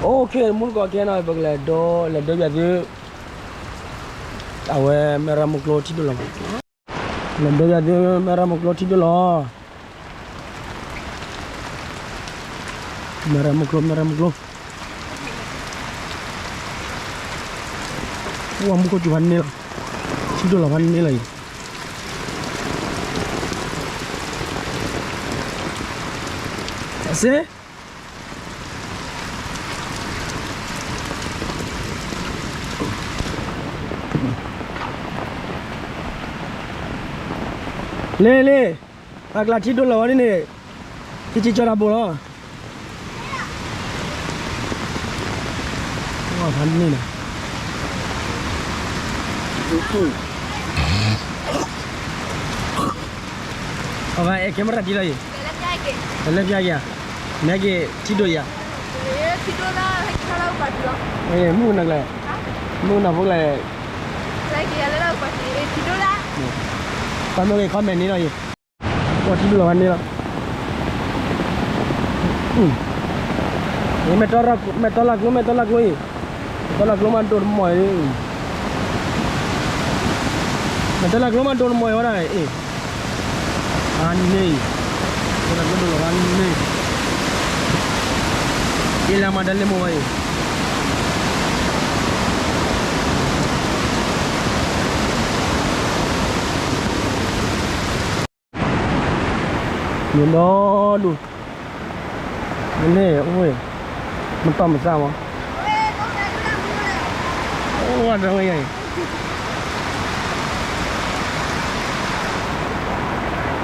အိၣ်ခ့ မုၢ်တကိးခဲနီၤ ပကလဲၤဒိ လဲၤဒိပၠးသု အဝဲမဲၢ်ရၢ်မုၢ်ကျိထံဒိၣ်လီၤဘၣ်, လဲၤဒိပၠးသု မဲၢ်ရၢ်မုၢ်ကျိထံဒိၣ်လီၤ, မဲၢ်ရၢ်မုၢ်ကျိ မဲၢ်ရၢ်မုၢ်ကျိ, အိၣ်မုၢ်ကျိစူၤဖးန့ၢ်လီၤ, ထံဒိၣ်လီၤဖးန့ၢ်လီၤအံၤ, အစ့ လ့လ့, ပှၤကျါထံဒိၣ်လီၤဝဲဒ်န့ၣ်, ထံဆံကၠီတၢ်ဘိလီၤ, ဖးန့ၢ်လီၤ, အဝဲအဲၣ်ကဲမရၤတံၢ်လီၤအံၤ, တလဲၤပျၢ်က့ၤဧါ, မ့ၢ်က့ၤထံဒိၣ်ယၤ, မုၢ်နၤကျဲ, မုၢ်နၤဖိကျဲ, ပှၤမ့ၢ်ဂ့ၤ comment န့ၣ်လီၤအံၤ, ကွၢ်ထံဒိၣ်လီၤဖးန့ၢ်လီၤ, မဲာ်တီလၢ်ကျိ မဲာ်တီလၢ်ကျိအံၤ, မဲာ်တီလၢ်ကျိမးဒိၣ်တမီၢ်အံၤ, မဲာ်တီလၢ်ကျိမးဒိၣ်တမီၢ်အံၤဝဲဒၣ်အံၤ, ဖးန့ၢ်အံၤ, မဲာ်တီလၢ်ကျိဒိၣ်လီၤဖးန့ၢ်, အ့လၢမၤဒၣ်လ့မိၢ်ဝဲအံၤ မ့ၢ်ဒီဒူၣ်, မ့ၢ်န့ၣ်အိၣ်ဝဲ, မတီၢ်မစၢ်မး, အိၣ်ဝဲဒီးဝဲယၤအံ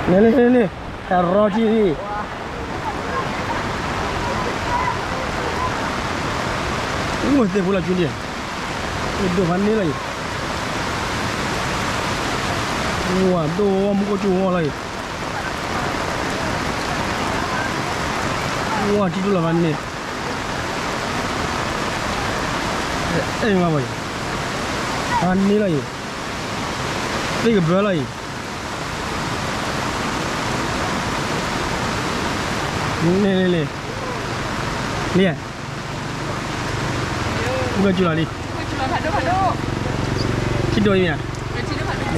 ၤ, လ့လ့လ့လ့, ဟဲရီထံအံၤ, အိၣ်ဝဲသ့ၣ်ဖိလၢ်ကွံန့ၣ်, ဒိၣ်ဖးန့ၢ်လီၤအံၤ, ဝၤဒိၣ်ဝဲမူခိၣ်ကၠူဝဲလီၤအံၤ, ဝၤထံဒိၣ်လီၤဖးန့ၢ်, အဲၣ်မးဝဲအံၤ, ဖးန့ၢ်လီၤအံၤ, သ့ၣ်ကဘၢလီၤအံၤ, န့ၣ်န့ၣ်န့ၣ်, လံ, မူခိၣ်ကၠူလီၤလံ, ထံဒိၣ်အံၤမ့ၢ်ဧါ,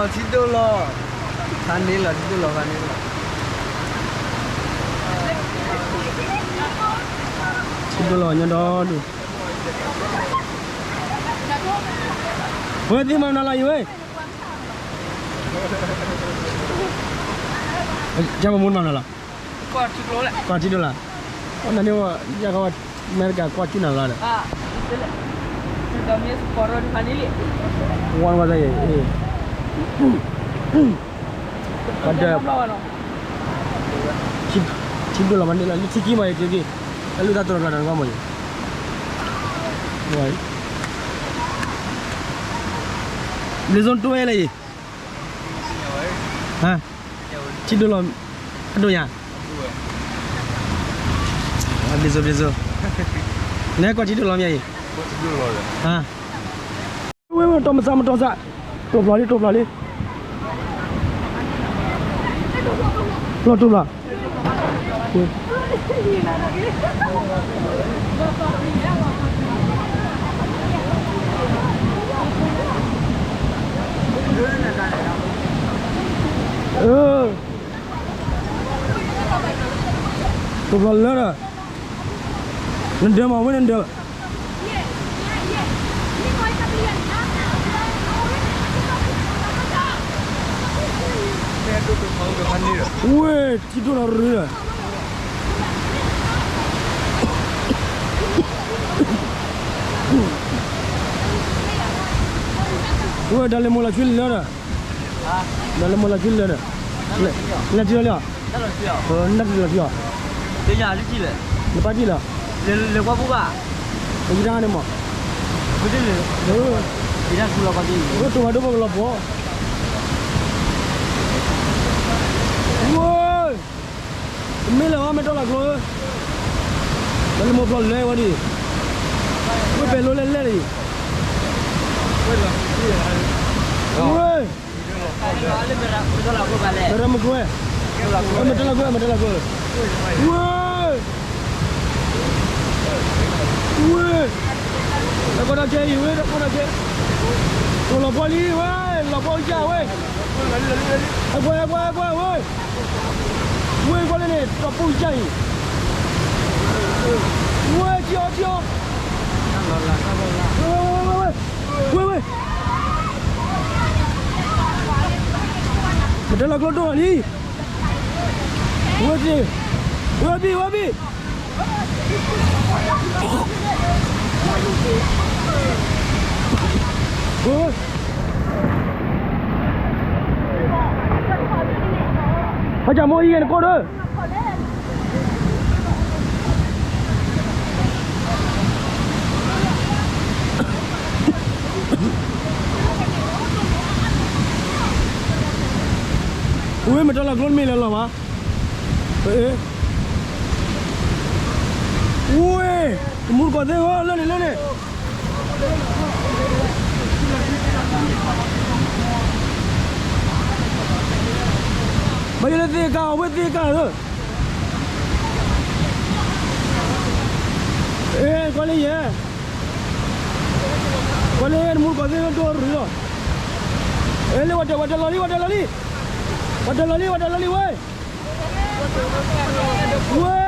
ထံဒိၣ်လီၤ ထံဒိၣ်လီၤ, ဖးန့ၢ်လီၤ ထံဒိၣ်လီၤဖးန့ၢ်လီၤ, ထံဒိၣ်လီၤညီဒီဒူၣ်, ဝဲသ့ၣ်မၤနၤလီၤအံၤဝဲ, ကၢ်ပမူနၤလီၤ, ကွၢ်ထံဒိၣ်လီၤ, နန့ၣ်ဝဲ, ယကဝဲအမဲရကၤကွၢ်ထံနၤလီၤဒီး, ဝဲဝဲ, ထံဒိၣ်လီၤမးန့ၣ်လီၤ လၢထံခံမးယတက့ၢ်, အလုၢ်တၢ်တရီတၢ်တဂီၢ်မးယ, ဝဲ, ဘျုးစိတိၢ်ဝဲလၢယံၤ, ဟါ, ထံဒိၣ်လီၤ, အဒိၣ်ယၤ, ဘျုးစိ ဘျုးစိ, နကွၢ်ထံဒိၣ်လီၤမးယံၤ, ဟါ, ဝဲ မတီၢ်မစၢ် မတီၢ်စၢ်, တိာ်ဖျိးလံ တိာ်ဖျိးလံ, ဖျိးတိာ်ဖျိး, တိာ်ဖျိးလၢဒီး, နဒၢမးဝဲနဒၢ ဝဲ ထံဒိၣ်လီၤရ့ဒီး, ဝဲ ဒၣ်လဲာ်မိၢ်လီၤဆူလၢဒီး, ဒၣ်လဲာ်မိၢ်လီၤဆူလၢဒီး, နထံၣ်လီၤလံဧါ, နထံၣ်လီၤထံၣ်ဧါ, နပၢ်ထံၣ်လီၤ, လဲၤကွၢ်ပူၤဘၣ်, ပယံၤတၢ်န့ၣ်မး, တိၢ်ဖးဒိၣ်ပကလီၤပှီၤ, ဝဲ တမ့ၢ်လၢၤဘၣ် မဲာ်တီၢ်လၢကျိဧၢ, ဒၣ်လဲာ်မိၢ်ဖျိးလဲၤဝဲဒၣ်, ဝဲပဲာ်လိလဲၤလဲၤလံ, ဝဲ မဲာ်တီၢ်လၢကျိ, မဲာ်တီၢ်လၢကျိ, မဲာ်တီၢ်လၢကျိ, ဝဲ, ကွၢ်တၢ်ကဲအံၤဝဲ ကွၢ်တၢ်ကဲ, တိၢ်လီၤပှီၢ်လံဝဲ, လီၤပှီၢ်ယၢ်ဝဲ, အကွၢ် အကွၢ် အကွၢ်ဝဲ, ဝဲကွၢ်လၢန့ၣ် တၢ်ပူၤယၢ်အံၤ, ဝဲကၠီကၠီ, ဝဲ ဝဲ ဝဲ ဝဲ ဝဲ ဝဲ မတၤလီၤကျိဒိၣ်လီၤလံ, ဝဲသ့ၣ်, ဝဲဘံၣ် ဝဲဘံၣ်, ဝဲ, ဟဲကမိၣ်အံၤဂ့ၤနကိၣ်ဒီး ဝဲမတၤလီၤကျိတမ့ၢ်လၢလီၤဘၣ်, ဝဲ, တမူတကိးသ့ၣ်ဧၢ လၢန့ၣ်လၢန့ၣ်, ဘၣ်ယိၣ်လၢသ့ၣ်ကါအီၤ ဝဲသ့ၣ်ကါဧၢ, အဲ ကွၢ်လၢယဲ, ကွၢ်လၢတမူတကိးသ့ၣ်ဒိၣ်ရူၤလီၤ, အဲ လၢဝဲတ, ဝဲတလီၤလံ ဝဲတလီၤလံ, ဝဲတလီၤလံ ဝဲတလီၤလံဝဲ, ဝဲ,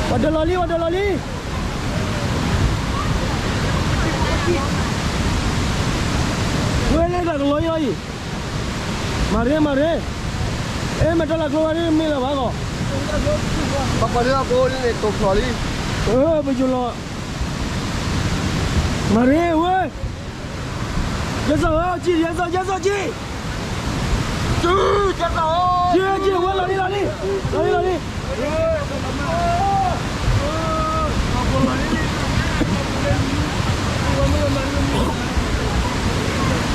ဝဲတလီၤလံ ဝဲတလီၤလံ, ဝဲလၢတၢ်ကလီၤအံၤလီၤအံၤ, မၤရ့ မၤရ့, အဲ မတၤလီၤကျိဝဲဒ်မ့ၢ်လၢၤဘၣ်ဂီၢ်, ပှၤလၢအကိးန့ၣ်တိၢ်ဖျိးလံ, ပယိၣ်လီၤ, မၤရ့ဝဲ, ယဲၢ်စီၣ်ဧၢ ကံၣ် ယဲၢ်စီၣ် ယဲၢ်စီၣ်ကံၣ်, ကံၣ် ကံၣ် ဝဲလီၤလံ လီၤလံ, လီၤလံ လီၤလံ,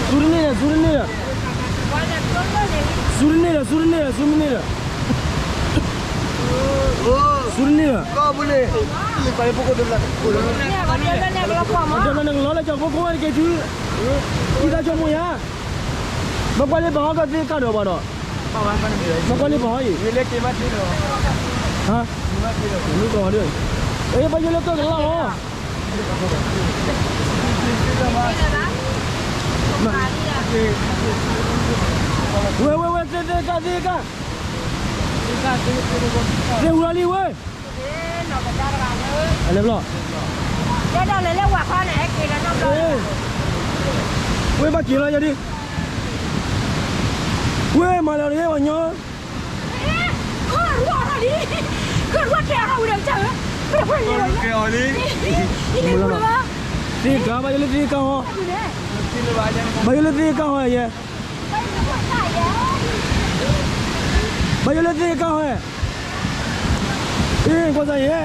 သူတန့ၢ်ဒီး သူတန့ၢ်ဒီး, သူတန့ၢ်ဒီး သူတန့ၢ်ဒီး သူမ့ၢ်န့ၢ်ဒီး, သူတန့ၢ်ဒီး, တဘျီန့ၣ်ကလီလၢကၠီဖိကိးဝဲတက့ၢ်သု, အံသးဆိကမိၣ်ယၤ, ဘၣ်ကွၢ်လၢပှၤဟီၣ်ကသ့ၣ်ကၢ်ဒီးဘၣ်ဒီး, ဘၣ်ကွၢ်လၢပှၤဟီၣ်အံၤ, ဟါ, မုၢ်ကီၢ်ဒီး, အ့ ဘၣ်ယိၣ်လၢကၢၢ်ကလီလီၤ, ဝဲ ဝဲ ဝဲ သ့ၣ်သ့ၣ်ကၢ် သ့ၣ်ကၢ်, သ့ၣ်ဟူလီၤလံဝဲ, အလဲၤဘျီ, ဝဲဘၣ်က့ၤလီၤယဲဒၣ်, ဝဲမၤလီၤတဂ့ၤပှၤညီ သ့ၣ်ကၢ် ဘၣ်ယိၣ်လၢသ့ၣ်ကၢ်ဟီ, ဘၣ်ယိၣ်လၢသ့ၣ်ကၢ်ဟီယဲ, ဘၣ်ယိၣ်လၢသ့ၣ်ကၢ်ဟီ, အ့ ကွၢ်စၢ်ယဲ,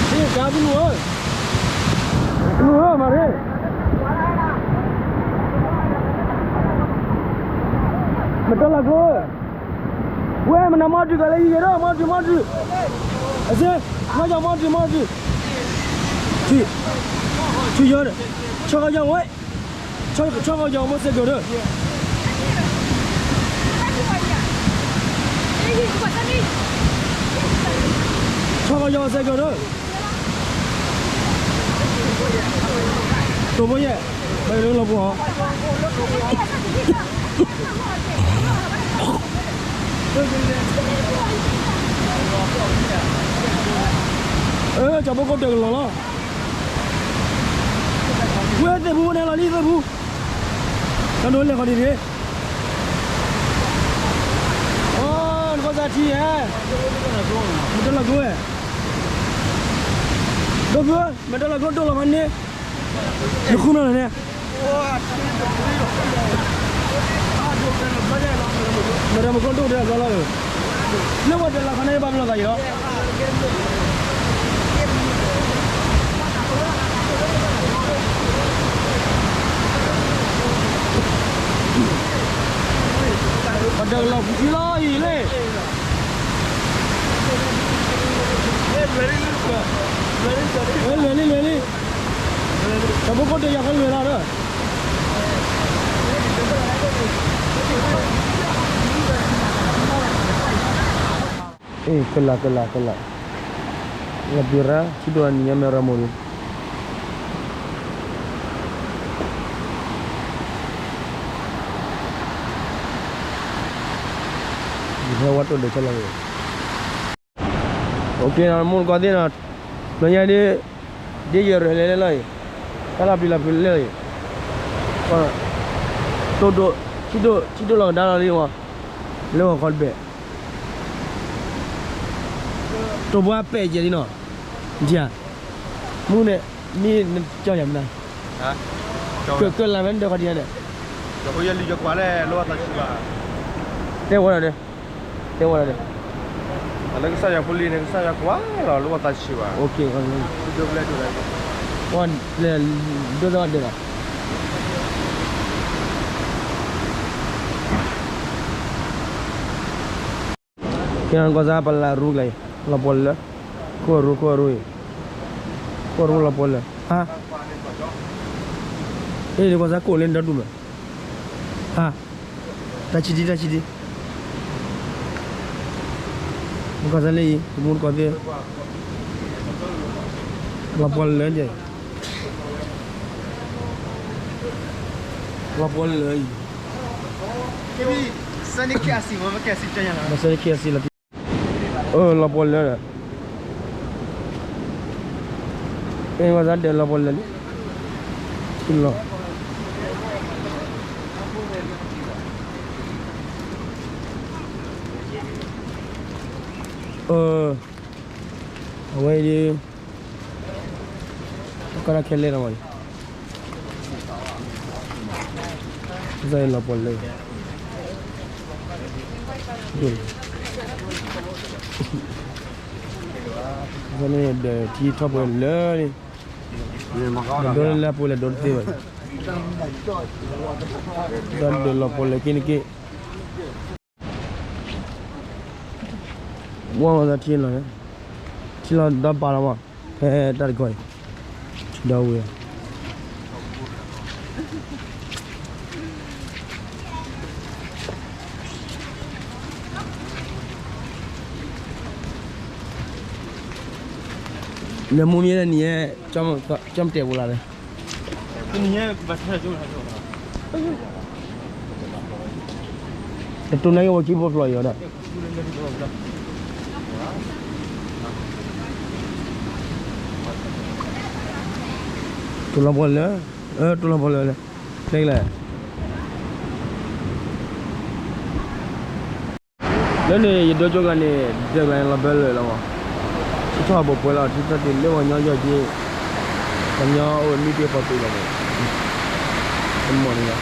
သ့ၣ်ကၢ်ဖုနူဧၢ, ဖုနူဧၢ မၤရ့ မတၤလီၤကျိ, ဝဲမနုၤမီၢ်တုၤကလၢဟံၣ်ဂ့ၤဒီး မီၢ်တုၤ မီၢ်တုၤ, အစ့, မီၢ်ယီၤ မီၢ်တုၤ မီၢ်တုၤ, ဆံ, ဆံယီၤ, ဆီကီယီၤဝဲ, ဆီကီယီၤမိၢ်စဲးကၢၤဒီး, ဆီကီယီၤစဲးကၢၤဒီး တိၢ်ဖိယဲၢ်, ဘၣ်ယိၣ်လၢလီၤပှီၢ်, အၢ ကၠီဖိကိးတၢၢ်ကလီၤလီၤ, ဝဲသ့ၣ်ဖူဝဲန့ၣ်လီၤလံသ့ၣ်ဖူ, တၢ်ဒိးလဲၤဃီဒ်န့ၣ်, အိ နကီၢ်သးထံဧါ, မတၤလီၤကျိဝဲ, ဒီပုၢ်ဧၢ, မတၤလီၤကျိဒိၣ်လီၤဖးန့ၣ်, နဃုနီၤလီၤန့ၣ်, မတၤမကျိဒိၣ်တဲအကျီလီၤ, လၢပှၤတလီၤဖးန့ၣ်ဘၣ်ဘျီသးအံၤလီၤ. ပှၤတလီၤဖးထံလီၤအံၤလံ, လွဲလံ လွဲလံ, တၢ်ဖိကိးတၢၢ်ယၤခီလွဲလီၤဒီး ကလး ကလး ကလး, လီၤပံၤရၣ် ထံဒိၣ်အနံၤညါမ့ၢ်ရၢမိၢ်လံ, ယဟဲဝဲတိၢ်ဒဲးဆဲလီၤ, အိၣ်က့ၤနီၤ မူတကီၢ်သ့ၣ်နီၤ, ဘျီညါဒ် ဒ်ယရဲၣ်လဲၤလဲၣ်လီၤအံၤ, တၢ်လီၤပျံၤလီၤဖုးလဲၣ်လီၤအံၤ, တိၢ်ဒိၣ် ထံဒိၣ် ထံဒိၣ်လီၤကဒါလီၤလံဝဲ, လၢဂီၤခီတဘ့ၣ် တိၢ်ဘှါပဲာ်ကဲလံနီၤ, မူန့ၣ် မ့ၢ်ကၠီယၤမနၤ, ကလးဝဲနဒၢးခီဒံးန့ၣ်, တဲဝဲဒၣ်ဒီး တဲဝဲဒၣ်ဒီး လၢကစၢ်ယွၤဖိလံၤန့ၣ် ကစၢ်ယွၤကွၢ်လီၤ လၢဝဲသးဆံးဘၣ်, ဒိၣ်သၣ်ဒၢးလီၤ, ကဲကီၢ်စၢ်ပလၢရူကျါအံၤ လီၤပှီၢ်လၢ, ခိၣ်ရူ ခိၣ်ရူအံၤ, ခိၣ်ရူလီၤပှီၢ်လၢ, ဟါ, အ့ၣ် ကီၢ်စၢ်ကိၣ်လၢနဒီဒူၣ်မး, ဟါ, တၢ်ဆံးဒံ တၢ်ဆံးဒံ, ကီၢ်စၢ်လၢအံၤ တမူတကီၢ်သ့ၣ်, လီၤပှီၢ်လၢယဲ, လီၤပှီၢ်လၢအံၤ, မ့ၢ်စဲန့ၣ် KFC လီၤ, အၢ လီၤပှီၢ်လၢဒီး, အ့ၣ် ကီၢ်စၢ်ဒၢးလီၤပှီၢ်လၢလံ, ထံလီၤ အၢ အဝဲအံၤဒ် ကီၢ်တၢ်ခဲလၢာ်လီၤမး, ကစၢ်ယွၤလီၤပှီၢ်လၢ, ကစၢ်န့ၣ်ဒီးထံထီၣ်ပှဲၤလၢန့ၣ်, ဒီးလၢပှဲၤလၢဒိးတသ့ဘၣ်, ဒီးလီၤပှီၢ်လၢက့ၤန့ၣ်က့ၤ ဝဲသးထံလီၤ, ထံလီၤဒီးပာ်လီၤမး, ဖဲတၢ်တခီအံၤ, ထံဒီဝဲ လၢမူမ့ၢ်လၢနံၤညါ, ကၠီမတဲာ်ပူၤလၢ်လၢ, တတူၢ်န့ၢ်က့ၤဝဲခံဖိဖျိးအံၤဒီး, တူၢ်လီၤပှီၢ်လၢ, တူၢ်လီၤပှီၢ်လၢ, ဖျဲၣ်ကလဲၣ် လၢန့ၣ် ယဒိကၠိကျါန့ၣ် ဒၢးကျါန့ၣ်လီၤဘၢလၢာ်လီၤမး, ထံထီၣ်ဘိးပှဲၤလီၤ ထံထီၣ်တုၤလၢပှၤကညီယီၢ်က့, ပှၤကညီအိၣ်မံတ့ၢ်ပှၤပ့ၤလီၤန့ၣ်, တမီၢ်န့ၣ်လီၤ,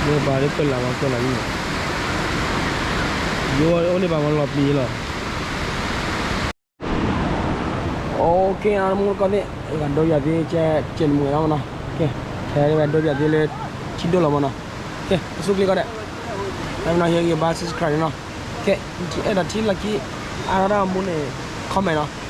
မ့ၢ်ပှၤလၢကလးမၤကလးလံန့ၣ်, ယအိၣ်န့ၢ်ဘၣ်မၤလီၤပျံၤလီၤ OK အမူတကီၢ်သ့ၣ် ဂၤဒိယၤသ့ၣ် ကဲနမုာ်နီၤမနီၤ, ကဲ ဖဲဝဲဒိယၤသ့ၣ်လၢ ထံဒိၣ်လီၤမနီၤ, ကဲ ပစူၢ်က့ၤကီးဒဲး, ဖဲမနီၤ ဟ့ၣ်ဂံၢ်ဘါ subscribe နီၤ, ကဲ အဲၣ်ဒိးထံလီၢ်ခံ အါထီၣ်တၢ်မူန့ၣ် comment နီၤ.